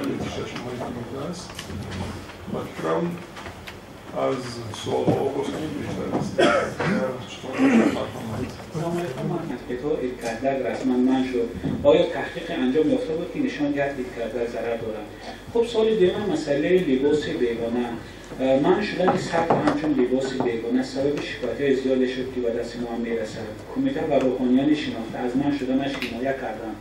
Фаъолияти 6 моҳаи ки аст, ба фикрам, аз суолҳо оғоз кунем беҳтар аст. سلام علیکم. من از ایدکردک رسما منع شد. آیا تحقیق انجام یافته بود که نشان دهد ایدکردک ضرر دارد؟ خب، سوال دوم، مسئله لباس بیگانه. منع شدن سطر همچون لباس بیگانه سبب شکایت های زیادی شد که به دست ما هم میرسد. کمیته و روحانیان شناخته از منع شدنش حمایت کردند.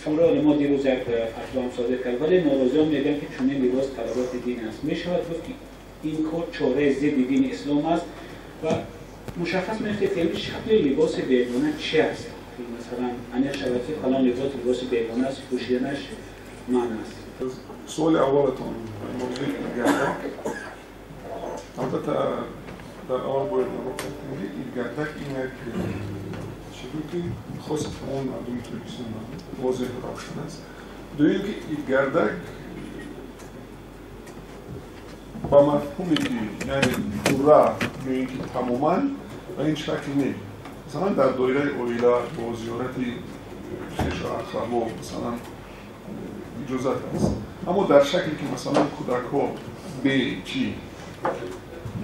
شورای علما دیروز یک فتوا هم صادر کرد، ولی ناراضیان میگن که چنین لباس طلبات دین است. میشود گفت که این کار چاره ضد دین اسلام است و مشخص میشه که شکل لباس بیگانه چی است؟ مثلا انیق شود که فلان لباس لباس بیگانه است، پوشیدنش منع است. سوال اولتون، موضوع ایدگردک، البته در اول باید نگاه کنیم که ایدگردک این یک چیزی که خاص تمام مردم تاجیکستان واضح و روشن است. دوم که ایدگردک با مفهومی که یعنی پورا یا اینکه تماما و این شکل نه، مثلا در دایره عائله با زیارت خویش و اقربا مثلا اجازت است، اما در شکلی که مثلا کودک ها به چی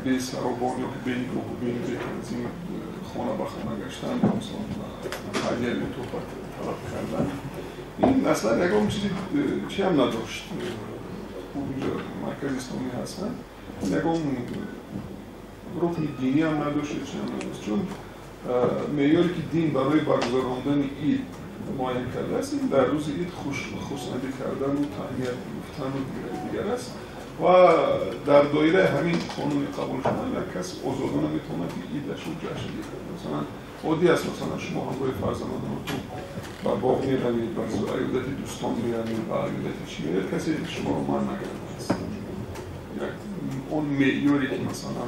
به سرابان یا به نگاه و به تنظیم خانه به خانه گشتن یا مثلا هدیه یا تحفه طلب کردن، این اصلا یکم چیزی چی هم نداشت. اونجا مرکز اسلامی هستن، یکم رکن دینی هم نداشت، چی هم نداشت، چون معیاری که دین برای برگزاراندن عید معین کرده است، این در روز عید خرسندی کردن و تهنیت گفتن و دیگر است و در دایره همین قانون قبول شدن یک کس آزادانه میتواند که عیدش رو جشن بگیرد. مثلا عادی است، مثلا شما همراه فرزندانتون به باغ میروید، به عیادت دوستان میروید، به عیادت چی میروید، کسی شما رو منع نکرده است. اون معیاری که مثلا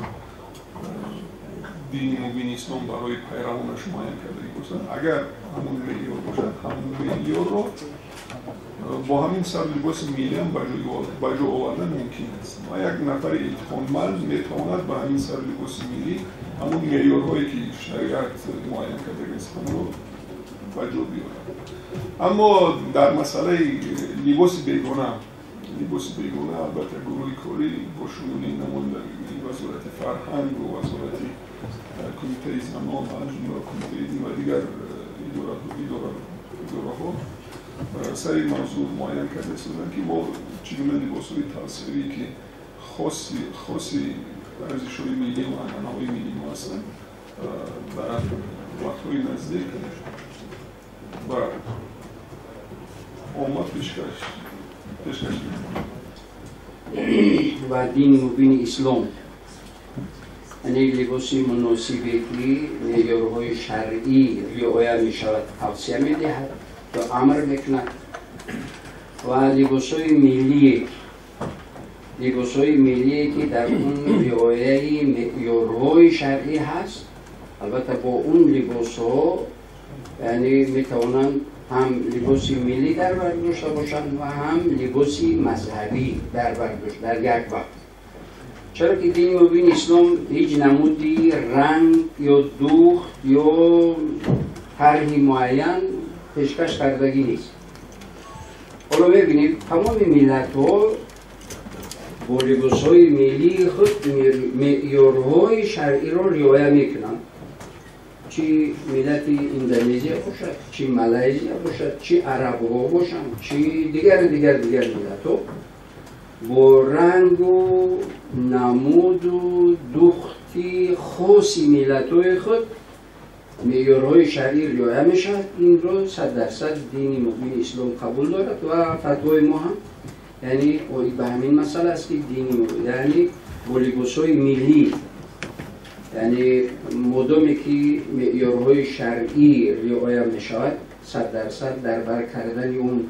دین مبین اسلام برای پیروانش معین کرده باشد، اگر همون معیار باشد، همون معیار رو با همین سر لباس ملی هم به جا آوردن ممکن است و یک نفر اعتقادمند میتواند با همین سر لباس ملی همون معیارهایی که شریعت معین کرده است همون رو به جا بیاورد. اما در مسئله لباس بیگانه، لباس بیگانه، البته گروه کاری با شمول نمایندگی وزارت فرهنگ و وزارت کمیته زنان و جمله کمیته دین و دیگر اداره ها سر این موضوع معین کرده سازن که ما چگونه لباس های توصیه‌ای که خاصی ارزش های ملی و عنعنه ملی ما هستند در وقتهای نزدیک و عامه پیشکش. و دین مبین اسلام، یعنی لباسی مناسبی که معیارهای شرعی رعایت می شود توصیه می دهد و امر میکند و لباس های ملی که در اون رعایه معیارهای شرعی هست، البته با اون لباس ها یعنی میتوانند هم لباس ملی در بر داشته باشند و هم لباس مذهبی در بر داشته در یک وقت، چرا که دین مبین اسلام هیچ نمودی رنگ یا دوخت یا طرحی معین پیشکش کردگی نیست. حالا ببینیم تمام ملت ها با لباس های ملی خود معیارهای شرعی را رعایت میکنند، چی ملت اندونزیا باشد، چی مالزیا باشد، چی عرب ها باشند، چی دیگر دیگر دیگر ملت ها، با رنگ و نمود و دوختی خاصی ملت های خود معیارهای شرعی رعایت میشود. این رو 100% دین مبین اسلام قبول دارد و فتوای ما هم یعنی به همین مسئله است که دین یعنی با لباس های ملی، یعنی مادامی که معیارهای شرعی رعایت می شود، 100% در بر کردن اون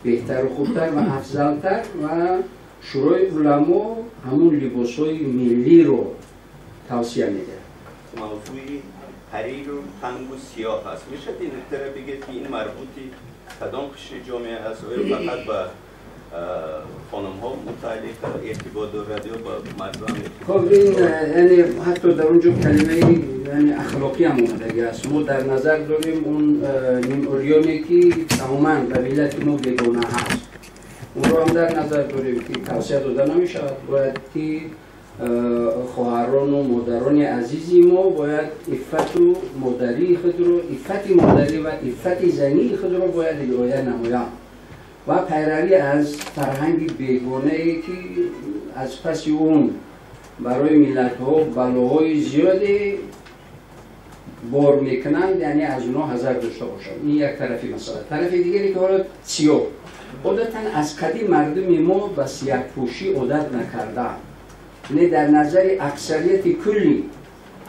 بهتر و خوبتر و افضلتر و شورای علما همون لباس های ملی رو توصیه میده. موضوعی حریر و تنگ و سیاه هست. میشه این نکته را بگید که این مربوطی کدام قشر جامعه است؟ آیا فقط به خانم ها متعلق ارتباط دارد یا با مردم؟ خب، این یعنی حتی در اونجا کلمه یعنی اخلاقی هم اومده است. ما در نظر داریم اون نیم عریانی که تماما به ملت ما بیگانه هست. онро ҳам дар назар дорем ки тавсия дода намешавад. Бояд ки хоҳарону модарони азизи мо бояд иффату модарии худро, иффати модарӣ ва иффати зании худро бояд риоя намоянд ва пайравӣ аз фарҳанги бегонае ки аз паси он барои миллатҳо балоҳои зиёде бор мекунанд, яъне аз онҳо ҳазар дошта бошанд. Ин як тарафи масъала. Тарафи дигаре ки ҳоло сиёҳ, одатан аз қадим мардуми мо ба сиёҳпӯшӣ одат накардаанд. Не, дар назари аксарияти кулли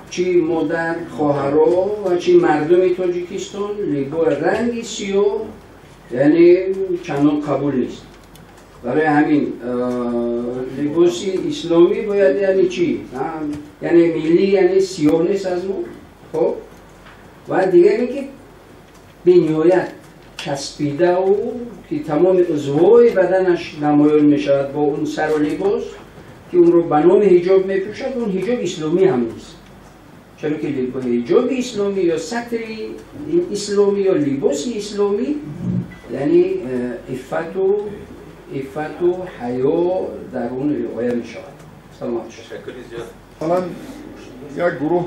чи модар, хоҳаро ва чи мардуми Тоҷикистон либои ранги сиёҳ яъне чандон қабул нест. Барои ҳамин либоси исломӣ бояд яъне чӣ? Яъне миллӣ, яъне сиёҳ нест аз мо. Хоб, ва дигаре ки бениҳоят часпидаву ки тамоми узвҳои баданаш намоён мешавад бо он сару либос ки онро ба номи ҳиҷоб мепӯшад, он ҳиҷоб исломӣ ҳам нест. Чаро ки ҳиҷоби исломӣ ё сатри исломӣ ё либоси исломӣ яъне иффату ҳаё дар он риоя мешавад. Саломат бошед. Ташаккури зиёд. Масалан, як гурӯҳ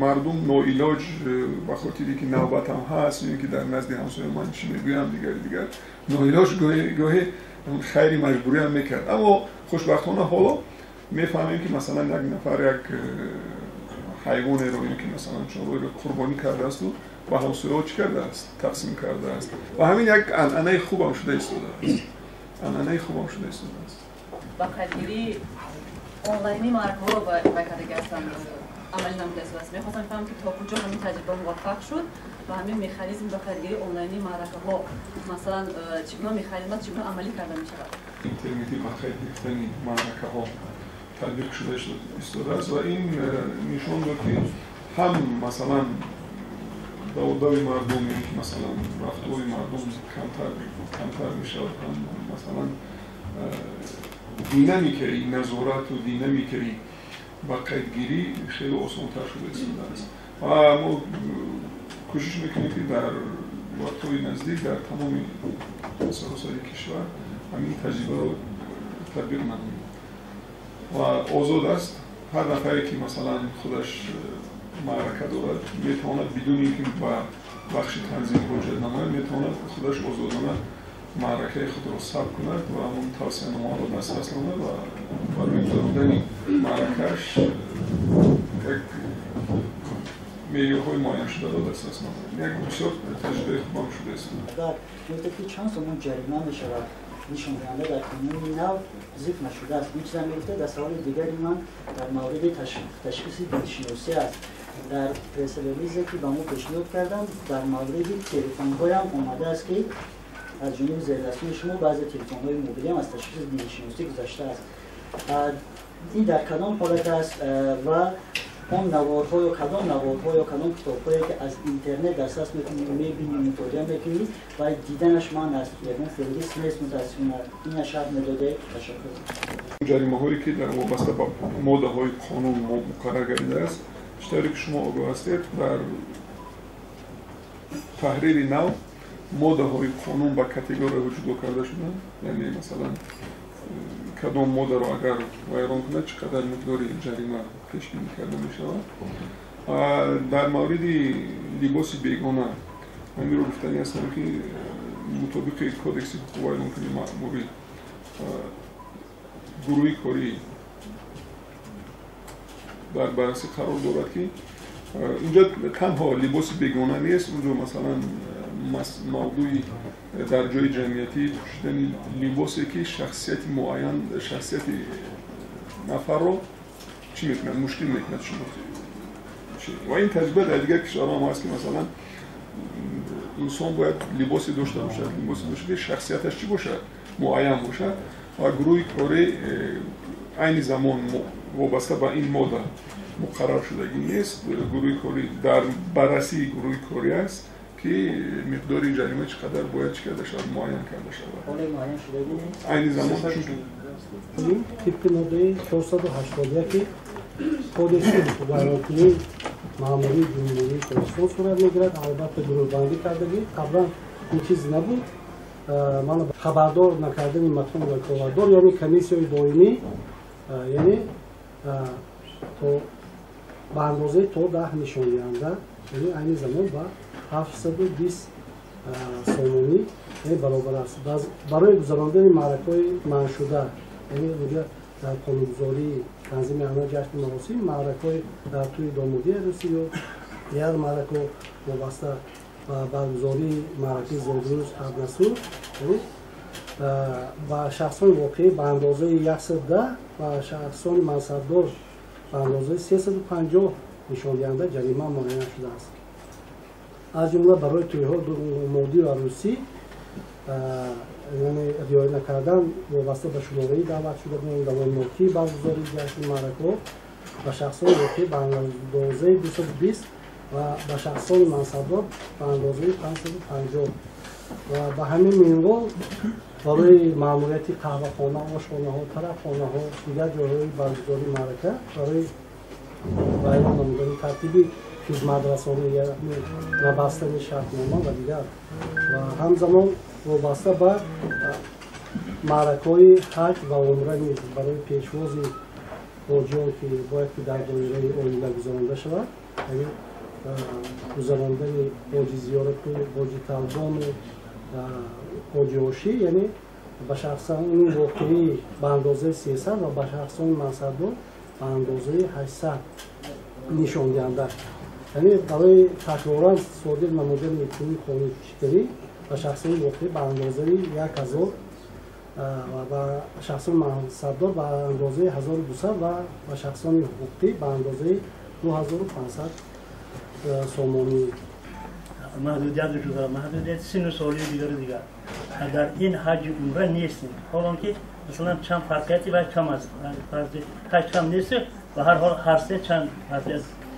мардум ноилоҷ ба хотире ки навбатам ҳаст ё ки дар назди ҳамсоя ман чӣ мегӯям, дигари дигар, ноилоҷ гоҳе хайри маҷбуриам мекард. Аммо хушбахтона ҳоло мефаҳмем ки масалан як нафар як ҳайвонеро ё ки масалан чорвоеро қурбонӣ кардаасту ба ҳамсояҳо чӣ кардааст? Тақсим кардааст. Ва ҳамин як анъанаи хубам шуда истодааст. Анъанаи хубам шуда истодааст. Ба қайдгирии онлайни маъракаҳоро ба кардагӣ ҳастанд амалӣ намуда истодааст. Мехостам фаҳмам ки то куҷо ҳамин таҷриба муваффақ шуд ва ҳамин механизм ба қайдгирии онлайни маъракаҳо, масалан, чӣ гуна механизм аст, чӣ гуна амалӣ карда мешавад? Интернетӣ ба қайд гирифтани маъракаҳо татбиқ шуда истодааст ва ин нишон дод ки ҳам масалан даводави мардум ё ки масалан рафтори мардум камтар мешавад, ҳам масалан динамикаи назорату динамикаи ба қайдгирӣ хеле осонтар шуда истодааст. Ва мо кӯшиш мекунем ки дар вақтҳои наздик дар тамоми саросари кишвар ҳамин таҷрибаро татбиқ намоем. Ва озод аст, ҳар нафаре ки масалан худаш маърака дорад, метавонад бидуни ин ки ба бахши танзим муроҷиат намояд, метавонад худаш озодона маъракаи худро сабт кунад ва ҳамон тавсияномаро дастрас намояд ва барои гузарондани маъракааш як меъёрҳои муайяншударо дастрас намояд. Як бисёр таҷрибаи хубам шудааст. Агар гуфтед ки чанд сомон ҷарима мешавад, нишондиҳанда дар қонуни нав зикр нашудааст. Ин чизам мегуфта. Дар саволи дигари ман дар мавриди ташхиси диншиносӣ аст. Дар пресс-релизе ки ба мо пешниҳод карданд, дар мавриди телефонҳоям омадааст ки аз ҷониби зердастии шумо баъзе телефонҳои мобилиам аз ташхиси диншиносӣ гузаштааст. Ин дар кадом ҳолат аст ва он наворҳо ё кадом наворҳо ё кадом китобҳое ки аз интернет дастрас мекунӣ, мебинӣ, мутолиа мекунӣ ва диданаш манъ аст, ягон феҳрист нест мутаассифона. Ина шарҳ медодед. Ташаккур. Ҷаримаҳое ки дар вобаста ба моддаҳои қонун муқаррар гардидааст, чӣ тавре ки шумо огоҳ ҳастед, дар таҳрири нав моддаҳои қонун ба категорияҳо ҷудо карда шуданд. Яъне масалан кадом моддаро агар вайрон кунад, чӣ қадар миқдори ҷарима пешбинӣ карда мешавад. Дар мавриди либоси бегона ҳаминро гуфтанӣ ҳастам ки мутобиқи кодекси ҳуқуқвайронкунии маъмурӣ гурӯҳи корӣ дар баррасӣ қарор дорад ки инҷо танҳо либоси бегона нест, унҷо масалан мавзӯи дар ҷои ҷамъиятӣ пӯшидани либосе ки шахсияти муайян, шахсияти нафарро чӣ мекунад, мушкил мекунад шинохти. Ва ин таҷриба дар дигар кишварҳо ҳам ҳаст ки масалан инсон бояд либосе дошта бошад, либосе дошта ки шахсияташ чӣ бошад, муайян бошад. Ва гурӯҳи корӣ айни замон вобаста ба ин модда муқаррар шудагӣ нест. Гурӯҳи корӣ дар баррасии гурӯҳи корӣ аст ки миқдори ҷарима чӣ қадар бояд чӣ карда шавад, муайян карда шавад. Айни замон тибқи моддаи 481 кодекси ҳуқуқвайронкунии маъмурии Ҷумҳурии Тоҷикистон сурат мегирад. Албатта, гурӯҳбандӣ кардагӣ, қаблан ин чиз набуд. хабардор накардани макони ваколатдор, яъне комиссияи доимӣ, яъне то ба андозаи то 10 нишондиҳанда, яъне айни замон ба 720 сомонӣ баробар аст. Барои гузарондани маъракаҳои манъшуда, яъне инҷа дар қонунгузории танзими амал ҷашни маросим, маъракаҳои дар тӯи домодии арӯсӣ ё дигар маъракаҳо вобаста ба баргузории маъракаи зодрӯз абнасур, ба шахсони воқеӣ ба андозаи 110 ва шахсони мансабдор ба андозаи 350 нишондиҳанда ҷарима муайян шудааст. Аз ҷумла барои тӯйҳо модӣ ва арӯсӣ, яъне риоя накардан вобаста ба шумораи даъватшудагон, давомнокии баргузории ҷашни маъракаҳо ба шахсони воқеӣ ба андозаи 220 ва ба шахсони мансабдор ба андозаи 550 ва ба ҳамин минвол барои маъмурияти қаҳвахона, ошхонаҳо, тарафхонаҳо, дигар ҷойҳои баргузории маърака барои вайрон намудани тартиби хизматрасонӣ, яъне набастани шартнома ва дигар, ва ҳамзамон вобаста ба маъракаҳои ҳаҷ ва умра низ барои пешвози ҳоҷиён, ки бояд ки дар доираи оила гузаронда шавад, яъне гузарондани ҳоҷи зиёрату ҳоҷи талбону ҳоҷи ошӣ, яъне ба шахсони воқеӣ ба андозаи 300 ва ба шахсони мансабдор ба андозаи 800 нишондиҳанда. Яъне барои такроран содир намудани чунин қонуншиканӣ ба шахсони воқеӣ ба андозаи 1000 ва ба шахсони мансабдор ба андозаи 1200 ва ба шахсони ҳуқуқӣ ба андозаи 2500 сомонӣ. Маҳдудият вуҷуд дорад, маҳдудияти синну соли дигару дигар. Дар ин ҳаҷи умра нест. Ҳолон ки масалан чанд фарқияти вай кам аст, ҳаҷ кам нест, ба ҳар ҳол ҳар се чанд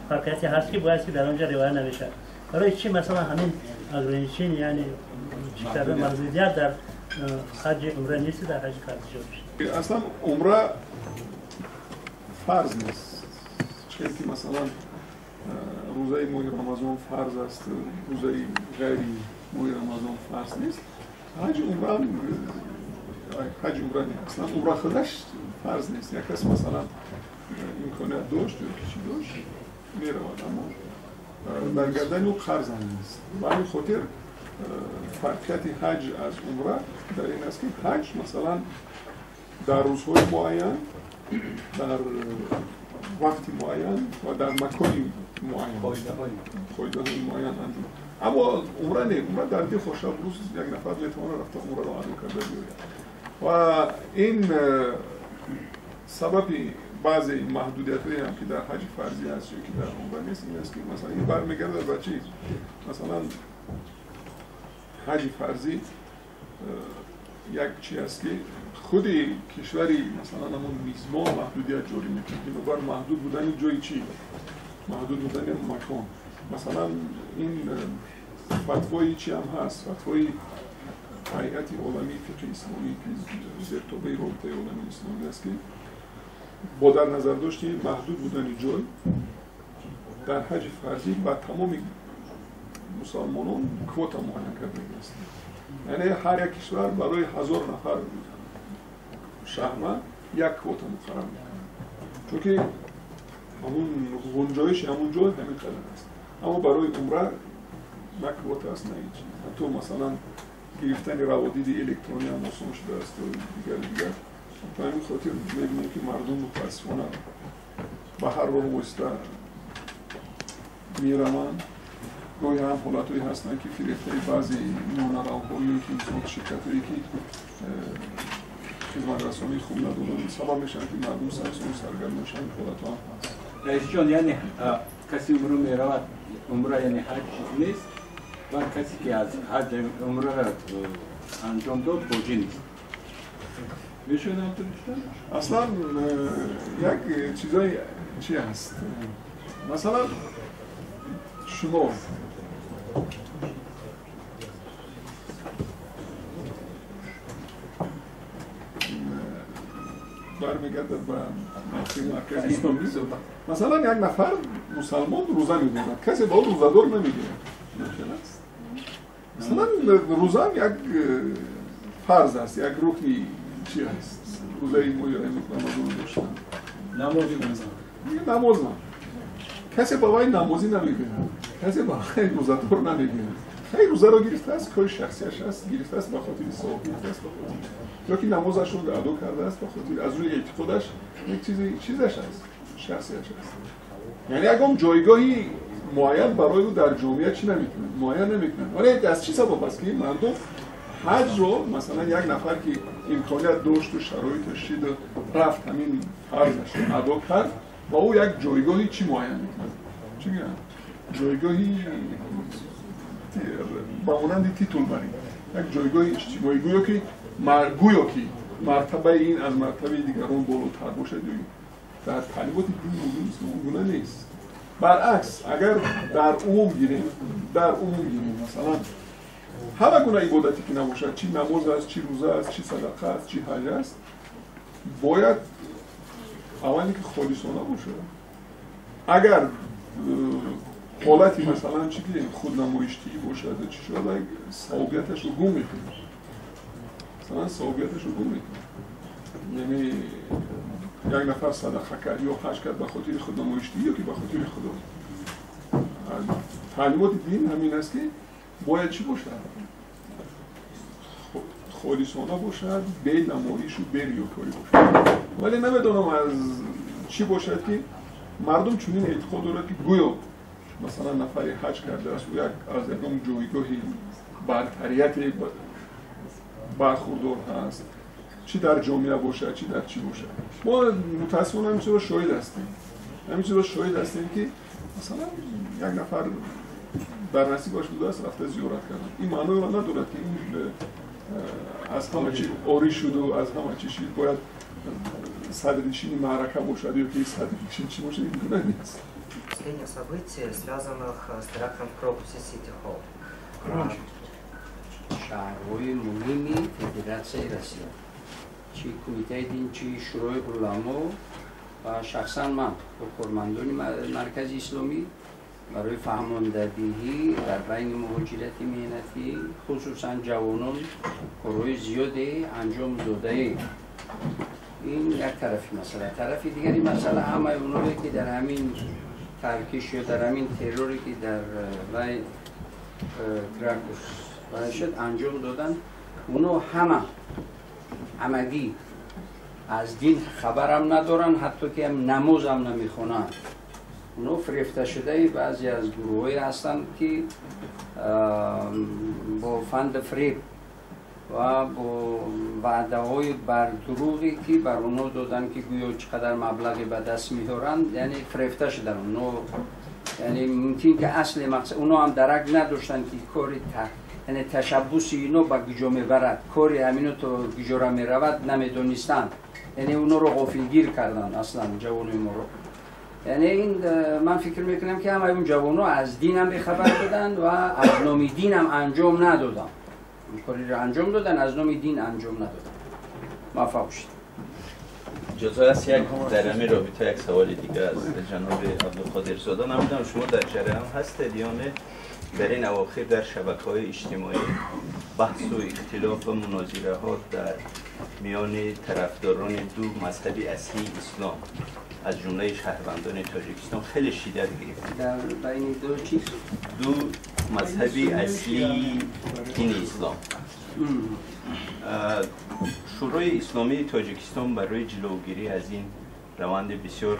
фарқияти ҳаст, ки бояд ки дар он ҷо ривоя намешавад. Барои чӣ масалан ҳамин ограничение, яъне чӣ кардан маҳдудият дар ҳаҷи умра нест, дар ҳаҷи фарзӣ ҷо мешавад? Аслан умра фарз нест. Чунки масалан рӯзаи моҳи Рамазон фарз аст, рӯзаи ғайри моҳи Рамазон фарз нест. Ҳаҷи умра, ҳаҷи умра не, аслан умра худаш фарз нест. Як кас масалан имконият дошт ё ки чӣ дошт, меравад, аммо дар гардани ӯ қарз ҳам нест. Ба ҳамин хотир фарқияти ҳаҷ аз умра дар ин аст, ки ҳаҷ масалан дар рӯзҳои муайян, дар вақти муайян ва дар макони муайян, қоидаҳои муайян анҷом. Аммо умра не, умра дар дилхоҳ шаб рӯз як нафар метавонад рафта умраро адо карда биёяд. Ва ин сабаби баъзе маҳдудиятҳое ҳам ки дар ҳаҷи фарзӣ ҳаст ё ки дар умра нест, ин аст ки масалан ин бармегардад ба чиз. Масалан ҳаҷи фарзӣ як чи аст, ки худи кишвари масалан ҳамон мизбон маҳдудият ҷорӣ мекунад, бинобар маҳдуд будани ҷои чӣ, маҳдуд будани макон. Масалан ин фатвои чӣ ҳам ҳаст, фатвои ҳайати оламии фиқҳи исломӣ, ки зертобаи робитаи олами исломӣ аст, ки бо дар назардошти маҳдуд будани ҷой дар ҳаҷи фарзӣ ба тамоми мусалмонон квота муайян кардагиаст. Яъне ҳар як кишвар барои 1000 нафар шаҳрванд як квота муқаррар мекунад, чунки ҳамун гунҷоиши ҳамун ҷой ҳамин қадар аст. Аммо барои умра на квота аст, на ҳеҷ. Ҳатто масалан гирифтани раводиди электронӣ ҳам осон шудааст ва дигар дигар. Ба ҳамин хотир мебинем, ки мардум мутаассифона ба ҳар роҳ восита мераванд. Гоҳе ҳам ҳолатҳое ҳастанд, ки фирефтаи баъзе миёнаравҳо ё ки мисол ширкатҳое, ки хизматрасонии хуб надоранд, сабаб мешаванд, ки мардум сарсону саргардон шаванд. Ҳолатҳо ҳам ҳаст. Раисҷон, яъне каси умра меравад, умра яъне ҳаҷ нест, ва касе ки аз ҳаҷ умраро анҷом дод, ҳоҷӣ нест. Мешавад ҳамтур? Аслан як чизое чи ҳаст. Масалан шумо бармегардад ба маркази исломӣ. Масалан як нафар мусалмон рӯза медорад, касе ба ӯ рӯзадор намегирад. Масалан рӯзаам як фарз аст, як рукни чӣ аст, рӯзаи моҳи Рамазон доштан, намоз на. Касе ба вай намозӣ намегӯяд, касе ба вай рӯзадор намегӯяд. Хеле рӯзаро гирифтааст, кори шахсияш аст, гирифтааст ба хотири савоб, гирифтааст ба хотири ё ки намозашро адо кардааст ба хотири аз рӯи эътиқодаш, як чизи чизаш аст, шахсияш аст. Яъне ягон ҷойгоҳи муайян барои ӯ дар ҷомеа чӣ намекунад, муайян намекунад. Вале аз чӣ сабаб аст, ки мардум ҳаҷро, масалан, як нафар ки имконият дошту шароиташ шиду рафт, ҳамин фарзашро адо кард, ва ӯ як ҷойгоҳи чӣ муайян мекунад? Чӣ мегӯянд? Ҷойгоҳи ба монанди титул барин, як ҷойгоҳи иҷтимоӣ, гӯё ки мартабаи ин аз мартабаи дигарон болотар бошад. Ё дар таълимоти дини мубини ислом он гуна нест. Баръакс, агар дар умум гирем, масалан, ҳама гуна ибодате ки набошад, чӣ намоз аст, чӣ рӯза аст, чӣ садақа аст, чӣ ҳаҷ аст, бояд аввале ки холисона бошад. Агар ҳолати, масалан, чӣ гирем, худнамоиштӣ бошад, чӣ шуд, савобияташро гум мекунад, масалан, савобияташро гум мекунад. Яъне як нафар садақа кард ё ҳаҷ кард ба хотири худнамоиштӣ ё ки ба хотири Худо. Таълимоти дин ҳамин аст, ки бояд чӣ бошад? Холисона бошад, бе намоишу бе риёкорӣ бошад. Вале намедонам аз чӣ бошад, ки мардум чунин эътиқод дорад, ки гӯё масалан нафаре ҳаҷ кардааст, ӯ як аз ягон ҷойгоҳи бартарияте бархурдор ҳаст, чӣ дар ҷомеа бошад, чӣ дар чӣ бошад. Мо мутаассифона ҳамин чизро шоҳид ҳастем, ҳамин чизро шоҳид ҳастем, ки масалан як нафар дар насибаш будааст, рафта зиёрат кардан. Ин маъноеро надорад, ки ин аз ҳама чи орӣ шуду аз ҳама чи шид, бояд садрнишини маърака бошад ё ки садрнишин чӣ бошад, ин гуна нест. Последнее событие, связанных с терактом в Крокусе Сити Холл. Шаҳрҳои муҳими Федератсияи Россия, чӣ Кумитаи дин, чӣ Шӯрои уламо ва шахсан ман бо кормандони Маркази Исломӣ барои фаҳмондадиҳӣ дар байни муҳоҷирати меҳнатӣ, хусусан ҷавонон, корҳои зиёде анҷом додаем. Ин як тарафи масъала. Тарафи дигари масъала, ҳамаи оное ки дар ҳамин таркиш ё дар ҳамин терроре ки дар вай Кракус шуд анҷом доданд, оно ҳама ҳамагӣ аз дин хабарам надоранд, ҳатто ки ҳам намозам намехонанд. Оно фирефташудаи баъзе аз гурӯҳҳое ҳастанд, ки бо фанду фиреб ва бо ваъдаҳои бардурӯғе ки бар оно доданд, ки гӯё чӣ қадар маблағе ба даст меоранд, яъне фирефта шуданд оно. Яъне мумкин ки асли мақсад оно ҳам дарак надоштанд, ки кори яъне ташаббуси ино ба куҷо мебарад, кори ҳамино то куҷора меравад, намедонистанд. Яъне оноро ғофилгир карданд аслан ҷавонои моро. Яъне ин ман фикр мекунам, ки ҳамаи он ҷавонҳо аз динам бехабар буданд ва аз номи динам анҷом надоданд. Кореро анҷом доданд, аз номи дин анҷом надоданд. Муваффақ бошед. اجازه است یک در همین رابطه یک سوال دیگه از جناب عبدالقادرزاده. نمیدونم شما در جریان هستید یا نه، در این اواخر در شبکه‌های اجتماعی بحث و اختلاف و مناظره ها در میان طرفداران دو مذهب اصلی اسلام از جمله شهروندان تاجیکستان خیلی شدت گرفت. در بین دو چیز؟ دو مذهب اصلی دین اسلام. شورای اسلامی تاجیکستان برای جلوگیری از این روند بسیار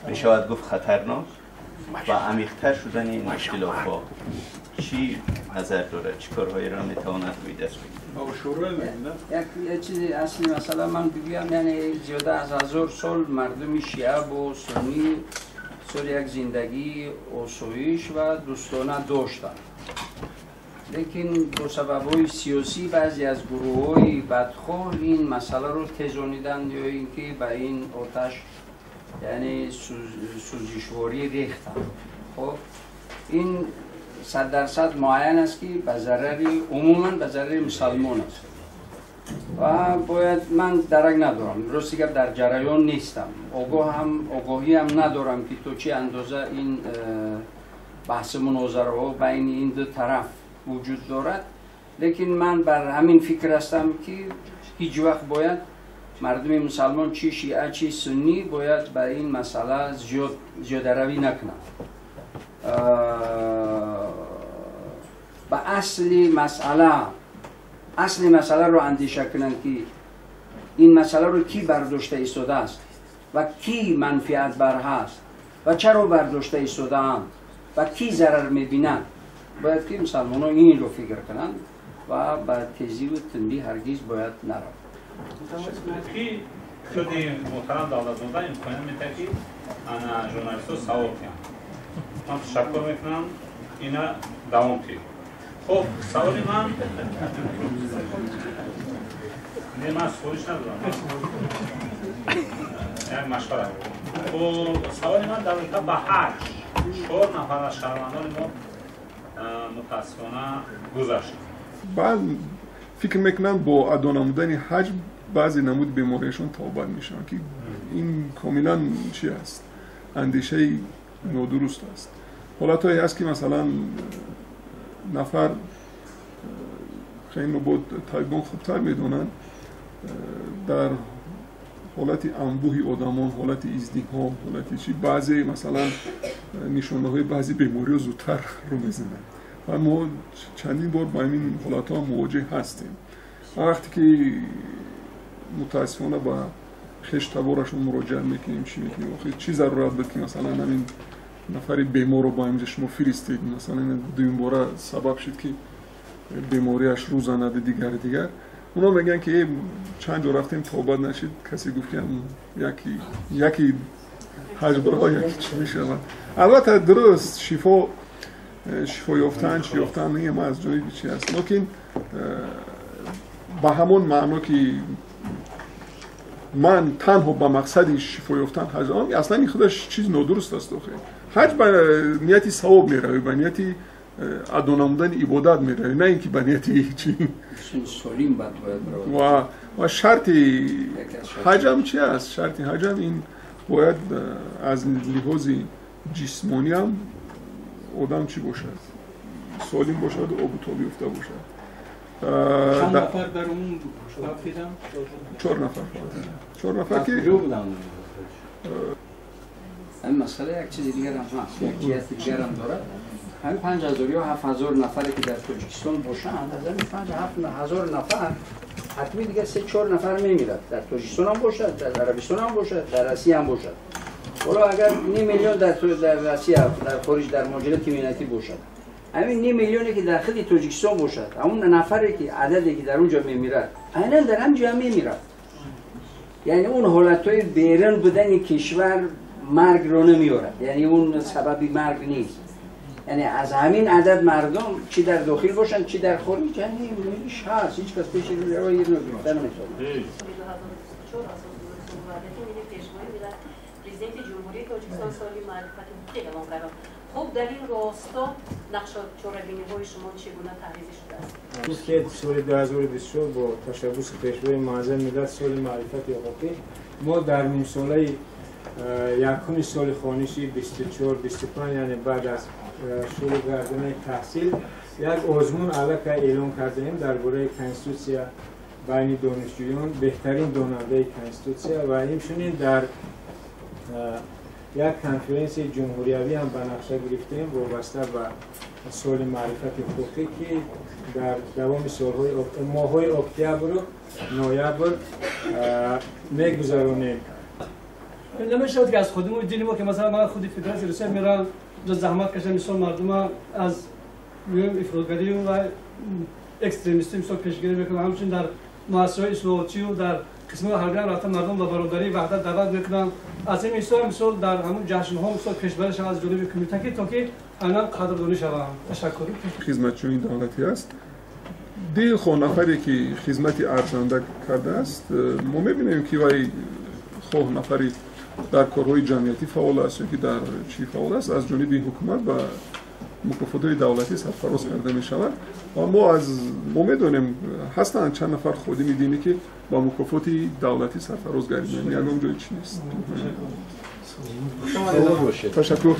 میشود گفت خطرناک و عمیق‌تر شدن این اختلاف‌ها چی نظر دارد؟ چی کارهایی را میتواند روی دست بگیرد؟ یک چیز اصلی مثلا من بگویم، یعنی زیاده از 1000 سال مردم شیعه با سنی سر یک زندگی آسایش و دوستانه داشتند، لیکن با سبب‌های سیاسی بعضی از گروه‌های بدخواه این مسئله رو تزانیدند یا اینکه به این آتش یعنی سوزشواری ریختند. خب این 100% معین است که به ضرر عموما به ضرر مسلمان است و باید من درک ندارم، راستی گپ در جریان نیستم، آگاهی هم ندارم که تو چه اندازه این بحث مناظره ها بین این دو طرف وجود دارد. Лекин ман бар ҳамин фикр ҳастам, ки ҳеҷ вақт бояд мардуми мусалмон, чи шиа, чи суннӣ, бояд ба ин масъала зиёдаравӣ накунанд, ба асли масъала, асли масъаларо андеша кунанд, ки ин масъаларо кӣ бардошта истодааст ва кӣ манфиатбар ҳаст ва чаро бардошта истодаанд ва кӣ зарар мебинад. Бояд ки мусалмонҳо инро фикр кунанд ва ба тезиву тундӣ ҳаргиз бояд нараванд. Ки худи муҳтарам Давлатзода имконият медиҳад, ки ана журналистҳо савол кунанд. Ман ташаккур мекунам, ина давом кунед. Хуб, саволи ман, не, ман супориш надодам, як машварат. Хуб, саволи ман дар робита ба ҳаҷ. 4 нафар аз шаҳрвандони мо мутаассифона гузашт. Баъд фикр мекунанд, бо адо намудани ҳаҷ баъзе намуди бемориашон табобат мешаванд, ки ин комилан чи аст, андешаи нодуруст аст. Ҳолатҳое ҳаст, ки масалан нафар, инро бо табибон хубтар медонанд, дар ҳолати анбӯҳи одамон, ҳолати издиҳом, ҳолати чи, баъзе масалан нишонаҳои баъзе бемориҳо зудтар рӯ мезананд ва мо чандин бор ба ҳамин ҳолатҳо мувоҷеҳ ҳастем. Вақте ки мутаассифона ба хештаборашон муроҷиат мекунем, чӣ мекунем, охир чӣ зарурат буд, ки масалан ҳамин нафари беморро ба инҷа шумо фиристед? Масалан, дуюмбора сабаб шуд, ки бемориаш рӯ занад, дигар дигар. Оно мегӯянд, ки чанд ҷо рафтем, табобат нашид. Касе гуфт, ки яки ҳаҷ бираҳо, яки чӣ мешавад. Албатта, дуруст, шифо ёфтан, чӣ ёфтан ҳама аз ҷониби чи аст, лекин ба ҳамон маъно, ки ман танҳо ба мақсади шифо ёфтан ҳаҷ, аслан ин худаш чиз нодуруст аст. Охир ҳаҷ ба нияти савоб меравӣ, ба нияти адо намудани ибодат меравӣ, на ин ки ба нияти чи. Ва шарти ҳаҷам чи аст? Шарти ҳаҷам ин бояд аз лиҳози ҷисмониам одам чӣ бошад, солим бошад, обу тоб ёфта бошад. Чанд нафар дар умум рафтиданд? 4 нафар. 4 нафар ки куҷо буданд? Ҳамин масъала як чизи дигарам ҳаст, як ҷиҳати дигарам дорад. Ҳамин 5000 ё 7000 нафаре, ки дар Тоҷикистон бошанд, аз ҳамин 5-7 ҳазор нафар ҳатмӣ дигар 3-4 нафар мемирад. Дар Тоҷикистон ҳам бошад, дар Арабистон ҳам бошад, дар Россия ҳам бошад. Ҳоло агар ним миллион дар Россия, дар хориҷ, дар муҳоҷирати меҳнатӣ бошад, ҳамин ним миллионе, ки дар худи Тоҷикистон бошад, ҳамон нафаре ки ададе ки дар он ҷо мемирад, айнан дар ҳам ҷо мемирад. Яъне он ҳолатҳои берун будани кишвар маргро намеорад, яъне он сабаби марг нест. Яъне аз ҳамин адад мардум, чӣ дар дохил бошанд, чӣ дар хориҷ, яъне иш ҳаст, ҳеҷ кас пеши роҳи инро гирифта наметавонад. Президенти Ҷумҳурии Тоҷикистон соли маърифати ҳуқуқӣ эълон кард. Хуб, дар ин росто нақша чорабиниҳои шумо чӣ гуна таҳризӣ шудааст? Ки соли 2024 бо ташаббуси Пешвои Муаззами миллат соли маърифати ҳуқуқӣ, мо дар нимсолаи якуми соли хониши 24-25, яъне баъд аз шурӯъ гардонии таҳсил, як озмун аллакай эълон кардаем дар бораи Конститутсия байни донишҷӯён, беҳтарин донандаи Конститутсия, ва инчунин дар як конференсияи ҷумҳуриявӣ ҳам ба нақша гирифтем, вобаста ба соли маърифати ҳуқуқӣ, ки дар давоми солҳои моҳҳои октябру ноябр мегузаронем. Намешавад, ки аз худиму дили мо, ки масалан ман худи Федератсияи Русия мерам, ҷо заҳмат кашам, мисол мардума аз ифротгарию ва экстремистӣ мисол пешгирӣ мекунам. Ҳамчунин дар муассисаҳои ислоҳотию дар қисмҳои ҳарбиам рафта, мардум ба бародарӣ, ваҳдат даъват мекунам. Аз ин мисол дар ҳамун ҷашнҳо мисол пешбарӣ шавад аз ҷониби кумита, ки то ки айнан қадрдонӣ шаванд. Ташаккур. Хизматчиёни давлатӣ аст. Дилхоҳ нафаре, ки хизмати арзанда кардааст, мо мебинем, ки вай хоҳ нафари дар корҳои ҷамъиятӣ фаъол аст ё ки дар чӣ фаъол аст, аз ҷониби ҳукумат ба мукофотҳои давлатӣ сарфароз карда мешавад. Ва мо медонем, ҳастанд чанд нафар ходими динӣ, ки ба мукофоти давлатӣ сарфароз гардиданд. Ягон ҷои чӣ нест. Ташаккур.